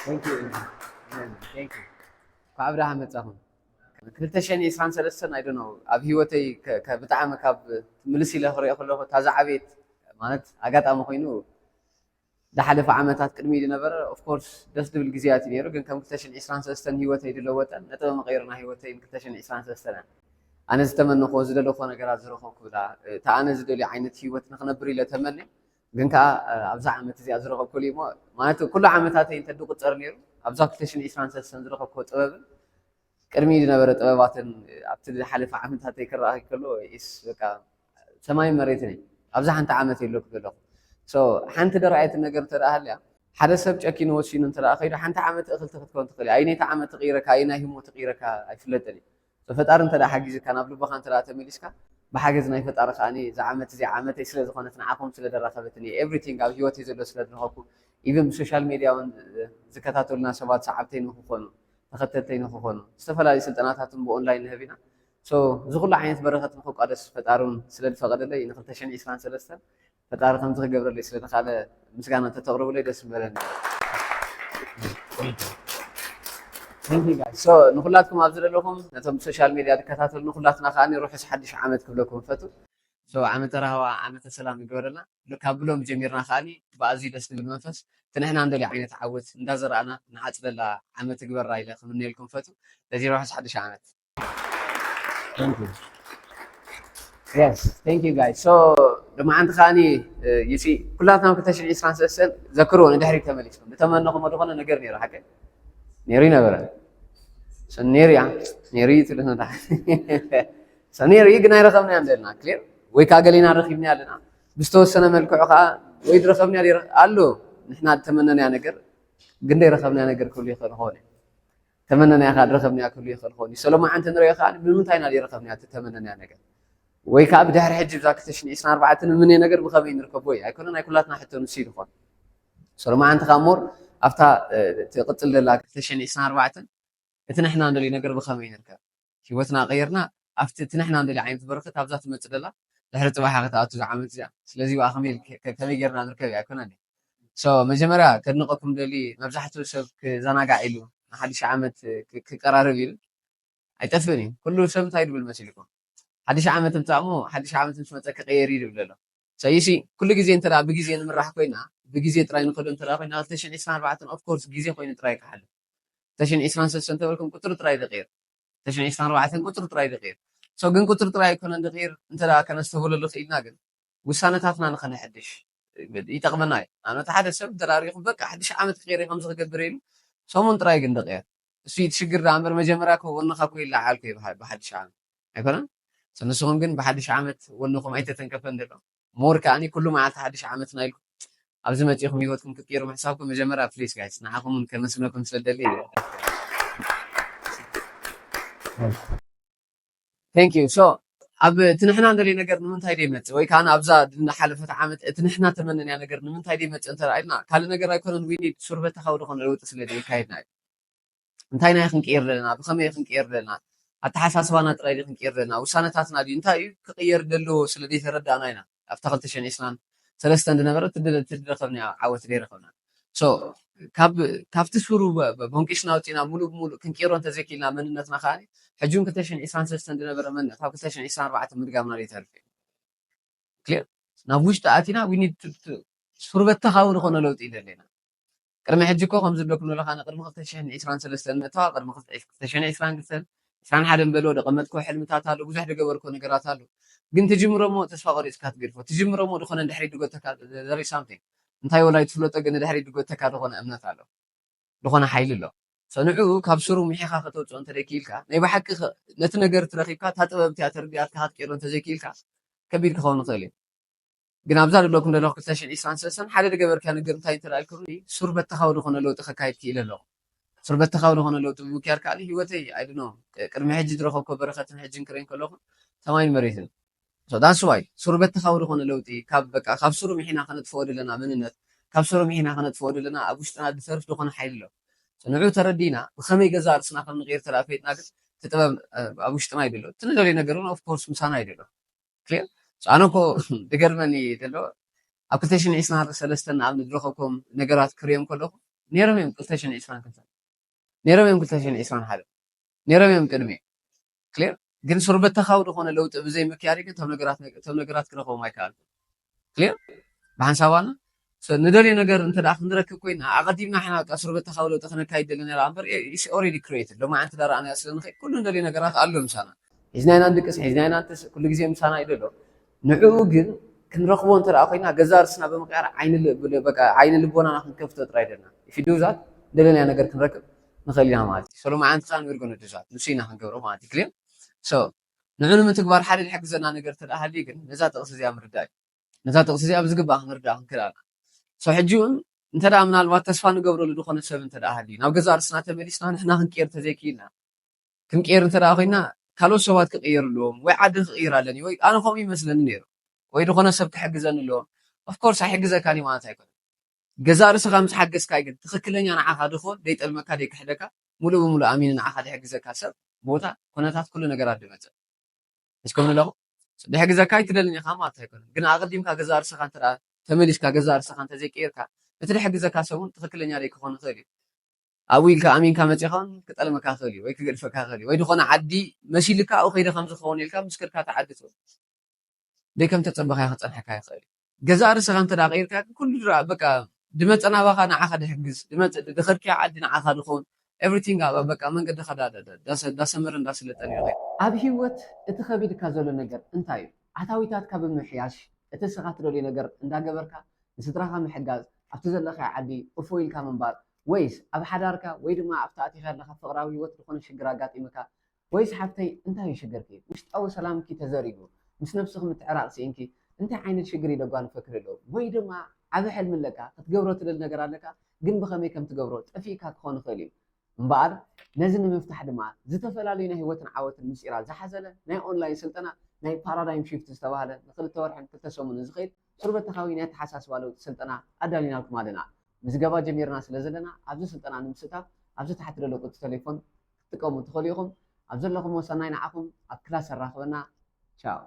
Thank you. Thank you. እንኳዕ ብደሓን መጻኹም። ክልተ ሽሕን ዕስራን ሰለስተን፣ I don't know፣ ኣብ ህይወተይ ከ- ከ- ብጣዕሚ ካብ ትምልስ ኢለ ክሪኦ ከለኹ፣ እታ ዝዓበየት ማለት ኣጋጣሚ ኮይኑ ዝሓለፈ ዓመታት ቅድሚ ዝነበረ፣ of course፣ ደስ ዝብል ግዜያት እዩ ነይሩ። ግን ከም ክልተ ሽሕን ዕስራን ሰለስተን ህይወተይ ዝለወጠን፣ ነጥበ መቐይሮ ናይ ህይወተይ ክልተ ሽሕን ዕስራን ሰለስተን እያ። ኣነ ዝተመነኹዎ ዝደለኹዎ ነገራት ዝረኸብኩላ፣ እታ ኣነ ዝደልዮ ዓይነት ህይወት ንክነብር ኢለ ተመንየ። ግን ከዓ ኣብዛ ዓመት እዚኣ ዝረኸብኩሉ እሞ፣ ማለት ኩሉ ዓመታተይ እንተ ዝቁፀር ነይሩ፣ ኣብዛ ክልተ ሽሕን ዕስራን ሰለስተን ዝረኸብኩዎ ጥበብን ቅድሚ ዝነበረ ጥበባትን ኣብቲ ዝሓለፈ ዓመታተይ ክረኣይ ከሎ፣ ኢስ በቃ ሰማይን መሬትን እዩ። ኣብዛ ሓንቲ ዓመት የለኩ ዘለኹ። So ሓንቲ ደርኣየትን ነገር እንተ ደኣ ሃልያ፣ ሓደ ሰብ ጨኪኑ ወሲኑ እንተ ደኣ ከይዱ፣ ሓንቲ ዓመት እኽልቲ ክትከውን ትኽእል እያ። ኣየነይቲ ዓመት ትቕይረካ፣ ኣየናይ ህሞ ትቕይረካ ኣይፍለጥን እዩ። So ፈጣሪ እንተ ደኣ ሓጊዙካ፣ ናብ ልቦኻ እንተ ደኣ ተመሊስካ፣ ብሓገዝ ናይ ፈጣሪ ከኣ እዛ ዓመት እዚኣ ዓመተይ ስለ ዝኾነት፣ ንዓኹም ስለ ደራኸበትኒ፣ everything ኣብ ህይወተይ ዘሎ ስለ ዝረኸብኩ፣ even ብሶሻል ሜድያ እውን ዝከታተሉና ሰባት ሰዓብተይ ንክኾኑ፣ ተኸተልተይ ንክኾኑ፣ ዝተፈላለዩ ስልጠናታት እውን ብኦንላይን ንህብ ኢና። So እዚ ኩሉ ዓይነት በረኸት ንክቋደስ ፈጣሪ እውን ስለ ዝፈቐደለይ፣ ን ክልተ ሽሕን ዕስራን ሰለስተን ፈጣሪ ከምዚ ክገብረለይ ስለ ዝኸኣለ፣ ምስጋና እንተተቕርቡለይ ደስ ምበለኒ። Thank you, guys. So ንኹላትኩም ኣብዚ ዘለኹም፣ ነቶም ብሶሻል ሜድያ ትከታተሉ ንኹላትና ከኣ ርሑስ ሓድሽ ዓመት ክብለኩም እፈቱ። So ዓመተ ራህዋ፣ ዓመተ ሰላም ይግበረልና። ካብ ብሎም ጀሚርና ከኣ ብኣዝዩ ደስ ዝብል መንፈስ፣ እቲ ንሕና እንደልዮ ዓይነት ዓወት እንዳዘራእና ንዓጽደላ ዓመት ይግበራ ኢለ ክምነየልኩም እፈቱ። ስለዚ ርሑስ ሓድሽ ዓመት። Thank you. Yes, thank you, guys. So ድማ ሓንቲ ከኣኒ፣ you see፣ ኩላትና ክልተ ሽሕን ዕስራን ሰለስተን ዘክርዎ፣ ንድሕሪት ተመሊስኩም ዝተመነኹሞ ዝኾነ ነገር ነይሩ፣ ሓቀይ ነይሩ ይነበረ። So ነይሩ እያ፣ ነይሩ እዩ ትብለና። So ነይሩ እዩ፣ ግን ኣይረኸብናዮ እንደልና፣ ክሊር። ወይ ከዓ ገሌና ረኺብናዮ ኣለና። ብዝተወሰነ መልክዑ ከዓ ወይ ዝረኸብናዮ ደይረ-፣ ኣሎ፣ ንሕና ዝተመነናዮ ነገር ግን ዘይረኸብናዮ ነገር ክህሉ ይኽእል ይኸውን እዩ። ተመነናዮ ከዓ ዝረኸብናዮ ክህሉ ይኽእል ይኸውን እዩ። So ሎማዓንቲ ንሪኦ ከዓ ንምንታይ ኢና ዘይረኸብናዮ እቲ ተመነናዮ ነገር? ወይ ከዓ ብድሕሪ ሕጂ ብዛ ክልተ ሽሕን ዕስራን ኣርባዕተን ንምንዮ ነገር ብኸመይ ንርከቦ እዩ? ኣይኮነን፣ ናይ ኩላትና ሕቶ ንሱ እዩ ዝኾን። So ሎማዓንቲ ከዓ ሞር ኣብታ፣ እ፣ ትቕጽል ዘላ ክልተ ሽሕን ዕስራን ኣርባዕተን እቲ ንሕና እንደልዮ ነገር ብኸመይ ንርከብ? ህይወትና ቀይርና ኣብቲ እቲ ንሕና እንደልዮ ዓይነት በረኸት ኣብዛ ትመጽእ ዘላ ድሕሪ ጽባሕ ክትኣቱ እዛ ዓመት እዚኣ። ስለዚ ብኣ ከመይ ኢል-፣ ከ-፣ ከመይ ጌርና ንርከብ እያ ኣይኮነን። So መጀመርያ ከድንቐኩም ደሊ፣ መብዛሕትኡ ሰብ ክዘናጋዕ ኢሉ፣ ንሓድሽ ዓመት ክ-፣ ክቀራረብ ኢሉ ኣይጠፍእን እዩ። ኩሉ ሰብ እንታይ ድብል መሲልኩም? ሓድሽ ዓመት ምጻእ እሞ፣ ሓድሽ ዓመት ምስ መጸ ክቕየር እዩ ድብል ዘሎ። So you see፣ ኩሉ ግዜ እንተ ደኣ ብግዜ ንምራሕ ኮይና፣ ብግዜ ጥራይ ንኸዶ እንተ ደኣ ኮይና፣ ክልተ ሽሕን ዕስራን ኣርባዕተን of course ግዜ ኮይኑ ጥራይ ክሓልፍ። ክልተ ሽሕን ዕስራን ሰለስተን እንተበልኩም ቁጽሪ ጥራይ ዝቕየር። ክልተ ሽሕን ዕስራን ኣርባዕተን ቁጽሪ ጥራይ ዝቕየር። So ግን ቁጽሪ ጥራይ ኣይኮነን ዝቕየር፣ እንተ ደኣ ከነስተብህለሉ ክኢልና ግን፣ ውሳነታትና ንኸነሐድሽ ይጠቕመና እዩ። ንኣብነት ሓደ ሰብ እንተ ደኣ ሪኢኹም፣ በቃ ሓድሽ ዓመት ክቕየር እየ ከምዚ ክገብር ኢሉ፣ ሰሙን ጥራይ ግን ዝቕየር። እሱ እዩ እቲ ሽግር ደኣ እምበር፣ መጀመርያ እኮ ወንኻ እኮ ይለዓል እኮ እዩ ብሓ-፣ ብሓድሽ ዓመት። ኣይኮነን? So ንስኹም ግን ብሓድሽ ዓመት ወንኹም ኣይተተንከፈን ዘሎ። ሞር ከኣኒ ኩሉ መዓልቲ ሓድሽ ዓመትና ኢልኩም ኣብዚ መጺኹም ህይወትኩም ክትቅይሩ ምሕሳብኩም፣ መጀመርያ ፕሊስ ጋይስ፣ ንዓኹም እውን ከመስግነኩም ስለ ዝደሊ እዩ። Thank you። So ኣብ እቲ ንሕና እንደልዮ ነገር ንምንታይ ደይመጽእ? ወይ ከኣ ኣብዛ ዝሓለፈት ዓመት እቲ ንሕና ተመነናዮ ነገር ንምንታይ ደይመጽእ እንተ ኢልና፣ ካልእ ነገር ኣይኮነን፣ we need ሱር በተኻዊ ዝኾነ ለውጢ ስለ ዘየካየድና እዩ። እንታይ ኢና ክንቅየር ዘለና? ብኸመይ ክንቅየር ዘለና? ኣተሓሳስባና ጥራይ ድዩ ክንቅየር ዘለና? ውሳነታትና ድዩ? እንታይ እዩ ክቕየር ዘለዎ ስለ ዘይተረዳእና ኢና ኣብታ ክልተ ሽሕን ዕስራን ሰለስተን ዝነበረት ትድ-፣ ትድረኸብና ዓወት ዘይረኸብና። So ካብ፣ ካብቲ ሱሩ በ-፣ በ-፣ ቦንቂሽና ኣውፂእና ሙሉእ ብሙሉእ ክንቅይሮ እንተዘይክኢልና መንነትና ከኣ፣ ሕጂ እውን ክልተ ሽሕን ዕስራን ሰለስተን ዝነበረ መንነት ኣብ ክልተ ሽሕን ዕስራን ኣርባዕተን ምድጋምና ዘይተርፍ እዩ። ክሊር? ናብ ውሽጢ ኣቲና፣ we need to፣ to፣ ሱር በተኻዊ ዝኾነ ለውጢ ይደለና። ቅድሚ ሕጂ እኮ ከም ዝብለኩም ዘለኹ፣ ኣነ ቅድሚ ክልተ ሽሕን ዕስራን ሰለስተን ምእታዋ፣ ቅድሚ ክልተ ሽሕን ዕስራን ክልተን፣ ዕስራን ሓደን በሎ፣ ዘቐመጥክዎ ሕልምታት ኣሎ፣ ብዙሕ ዝገበርክዎ ነገራት ኣሎ። ግን ትጅምሮ እሞ ተስፋ ቆሪጽካ ትገድፎ። ትጅምሮ እሞ ዝኾነ ንድሕሪት ዝጎተካ፣ there is something። እንታይ ወላ ኣይትፍለጦ፣ ግን ንድሕሪት ዝጎተካ ዝኾነ እምነት ኣሎ። ዝኾነ ሓይሊ ኣሎ። So ንዕኡ ካብ ስሩ ምሒኻ ከተውፅኦ እንተደይክኢልካ፣ ናይ ብሓቂ ኸ-፣ ነቲ ነገር ትረኺብካ፣ እታ ጥበብ እቲኣ ተረዲኣትካ ክትቅይሮ እንተዘይክኢልካ፣ ከቢድ ክኸውን ይኽእል እዩ። ግን ኣብዛ ዘለኩም ዘለኹ ክልተ ሽሕን ዕስራን ሰለስተን ሓደ ዝገበርካዮ ነገር እንታይ እንተ ደኣ ኢልኩምኒ፣ ሱር በተኻዊ ዝኾነ ለውጢ ከካይድ ክኢለ ኣለኹ። ሱር በተኻዊ ዝኾነ ለውጢ ብምክያድ ከኣ ህይወተይ፣ I don't know፣ ቅድሚ ሕጂ ዝረኸብኮ በረኸትን ሕጅን ክርኢ ከለኹ ሰማይን መሬትን። So that's why ሱር በተኻዊ ዝኾነ ለውጢ ካብ፣ በቃ፣ ካብ ስሩ ምሒና ከነጥፍኦ ዘለና መንነት፣ ካብ ስሩ ምሒና ከነጥፍኦ ዘለና ኣብ ውሽጥና ዝተርፍ ዝኾነ ሓይሊ ኣሎ። So ንዑ ተረዲእና ብኸመይ ገዛ ርእስና ከም ንቕይር ተደኣ ፈሊጥና ግን እቲ ጥበብ፣ እ፣ ኣብ ውሽጥና እዩ ዘሎ። እቲ ንደልዮ ነገር እውን of course ምሳና እዩ ዘሎ። ክሊር? So ኣነ እኮ ዝገርመኒ ዘሎ ኣብ ክልተ ሽሕን ዕስራን ሰለስተን ንኣብነት ዝረኸብኩም ነገራት ክርእዮም ከለኹ ነይሮም እዮም ክልተ ሽሕን ዕስራን ክልተን ነይሮም እዮም ክልተ ሽሕን ዕስራን ሓደ ነይሮም እዮም ቅድሚ ክሊር ግን ሱርበተኻዊ ዝኾነ ለውጢ ብዘይ ምክያድ ግን እቶም ነገራት እቶም ነገራት ክረኽቦም ኣይከኣልኩን ክሊር ብሓንሳባና ንደልዮ ነገር እንተ ደኣ ክንረክብ ኮይና ኣቐዲምና ሕና በቃ ሱርበተኻዊ ለውጢ ክነካይድ ደለና ደኣ እምበር is already created ሎማዓንቲ ደኣ ረኣናዮ ስለ ንኽእል ኩሉ ንደልዮ ነገራት ኣሎ ምሳና ሒዝና ኢና ንድቅስ ሒዝና ኢና ንተስእ ኩሉ ግዜ ምሳና እዩ ዘሎ ንዕኡ ግን ክንረኽቦ እንተ ደኣ ኮይና ገዛ ርስና ብምቕያር ዓይኒ ል- በቃ ዓይኒ ልቦናና ክንከፍቶ ጥራይ ደለና if you do that ደለናዮ ነገር ክንረክብ ንኽእል ኢና ማለት እዩ so ሎማዓንቲ ከዓ ንብርጎ ንድዛት ንሱ ኢና ክንገብሮ ማለት እዩ ክሊር so ንዑ ንምትግባር ሓደ ዝሕግዘና ነገር እንተ ደኣ ሃልዩ ግን ነዛ ጥቕሲ እዚኣ ምርዳእ እዩ ነዛ ጥቕሲ እዚኣ ብዝግባእ ክንርዳእ ክንክእል ኣለና so ሕጂ እውን እንተ ደኣ ምናልባት ተስፋ ንገብረሉ ዝኾነ ሰብ እንተ ደኣ ሃልዩ ናብ ገዛ ርስና ተመሊስና ንሕና ክንቅየር እንተዘይክኢልና ክንቅየር እንተ ደኣ ኮይና ካልኦት ሰባት ክቕየሩ ኣለዎም ወይ ዓዲ ክቕይር ኣለኒ ወይ ኣነ ከምኡ ይመስለኒ ነይሩ ወይ ዝኾነ ሰብ ክሕግዘኒ ኣለዎም of course ኣይሕግዘካን እዩ ማለት ኣይኮነን ገዛ ርእስኻ ምስ ሓገዝካ ግን ትኽክለኛ ንዓኻ ድኾን ደይጠልመካ ደይክሕደካ ሙሉእ ብሙሉእ ኣሚኑ ንዓኻ ድሕግዘካ ሰብ ቦታ ኩነታት ኩሉ ነገራት ድመፅእ እስከም ንለኹ ድሕግዘካ ኣይትደልን ኢኻ ማለት ኣይኮነን ግን ኣቐዲምካ ገዛ ርእስኻ እንተ ተመሊስካ ገዛ ርእስኻ እንተዘይቀይርካ እቲ ድሕግዘካ ሰብ እውን ትኽክለኛ ደይክኾን ይኽእል እዩ ኣብኡ ኢልካ ኣሚንካ መፂኻ ክጠልመካ ክእል እዩ ወይ ክገድፈካ ክእል እዩ ወይ ዝኾነ ዓዲ መሲልካ ኣብኡ ከይደ ከም ዝኸውን ኢልካ ምስ ከድካ ተዓዲ ትብል ደይ ከም ተፀበኻዮ ክፀንሐካ ይኽእል እዩ ገዛ ርእስኻ እንተ ደኣ ቀይርካ ኩሉ ድራ በቃ ድመፀ ናባኻ ንዓኻ ድሕግዝ ድመፀ ድኸድክያ ዓዲ ንዓኻ ድኸውን everything በቃ መንገድኻ ዳሰመረ እንዳስለጠን እዩ ኣብ ህይወት እቲ ከቢድካ ዘሎ ነገር እንታይ እዩ ኣታዊታትካ ብምሕያሽ እቲ ስኻ ትደልዮ ነገር እንዳገበርካ ንስድራኻ ምሕጋዝ ኣብቲ ዘለኻዮ ዓዲ እፎ ኢልካ ምንባር ወይስ ኣብ ሓዳርካ ወይ ድማ ኣብቲ ኣቲኻ ኣለኻ ፍቕራዊ ህይወት ዝኾነ ሽግር ኣጋጢምካ ወይስ ሓፍተይ እንታይ እዩ ሽግርኪ ውሽጣዊ ሰላምኪ ተዘሪጉ ምስ ነብስኺ ምትዕራቕ ስኢንኪ እንታይ ዓይነት ሽግር ይደጓንፈኪ ዘሎ ወይ ድማ ዓቢ ሕልሚ ኣለካ ክትገብሮ ትደሊ ነገር ኣለካ ግን ብኸመይ ከም ትገብሮ ጠፊእካ ክኾን ይኽእል እዩ እምበኣር ነዚ ንምፍታሕ ድማ ዝተፈላለዩ ናይ ህይወትን ዓወትን ምስጢራት ዝሓዘለ ናይ ኦንላይን ስልጠና ናይ ፓራዳይም ሽፍት ዝተባህለ ንክልተ ወርሕን ክልተ ሰሙንን ዝኽእል ሱርበተኻዊ ናይ ኣተሓሳስባ ለውጢ ስልጠና ኣዳሊናልኩም ኣለና ምዝገባ ጀሚርና ስለ ዘለና ኣብዚ ስልጠና ንምስታፍ ኣብዚ ታሕቲ ዘሎ ቁፅሪ ቴሌፎን ክትጥቀሙ ትኽእሉ ኢኹም ኣብ ዘለኹም ሰናይ ንዓኹም ኣብ ክላስ ኣራኽበና ቻው